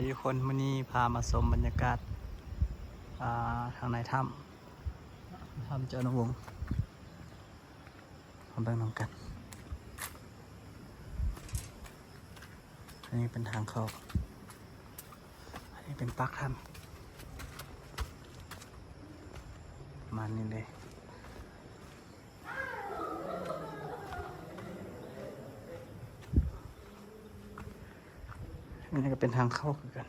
ທຸກຄົນ ມື້ນີ້ພາມາຊົມບັນຍາກາດ ອ່າ ທາງໃນຖ້ຳ ຖ້ຳເຈົ້າອະນຸວົງ ມາເບິ່ງນຳກັນ. ອັນນີ້ເປັນທາງເຂົ້າ ອັນນີ້ເປັນປາກຖ້ຳ ປະມານນີ້ເລີຍ. ອັນນີ້ກໍເປັນທາງເຂົ້າຄືກັນ.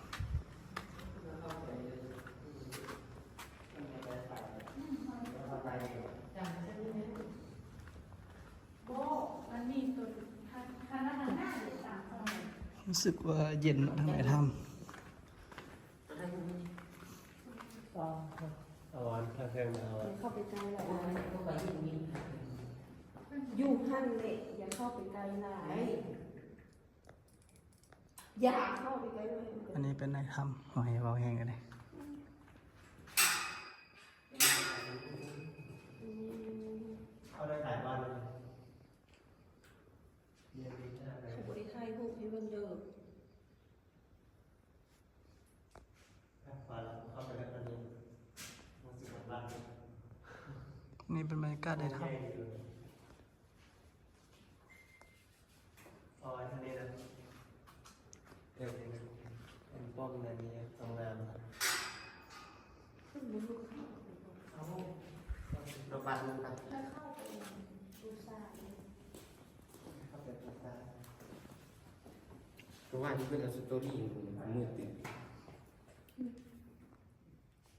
ຮູ້ສຶກວ່າເຢັນເນາະ ທາງໃນຖ້ຳ. ເອົາອັນທາງເທິງເອົາ ຢ່າເຂົ້າໄປໃກ້ຫຼາຍ ຢູ່ຫັ້ນແຫຼະ ຢ່າເຂົ້າໄປໃກ້ຫຼາຍ ຢ່າເຂົ້າໄປໃກ້ຫຼາຍ. ອັນນີ້ເປັນໃນຖ້ຳ ເຮົາໃຫ້ເວົ້າແຮງກັນເດ້. ເອົາໄດ້ຫຼາຍບາດເລີຍ ເຂົາບໍ່ໄດ້ຖ່າຍຮູບໃຫ້ເບິ່ງເດີ. ນີ້ເປັນບັນຍາກາດໃນຖ້ຳ ເອີ ອັນນີ້ນະ ເອີ ເປັນປ້ອມອັນນີ້ ຫ້ອງນ້ຳ ເອົາ ລະບັດມັນໄປ ເຂົ້າໄປປູຊາ. ເພາະວ່າເພິ່ນເອົາສະຕໍຣີມືດຕື່ມ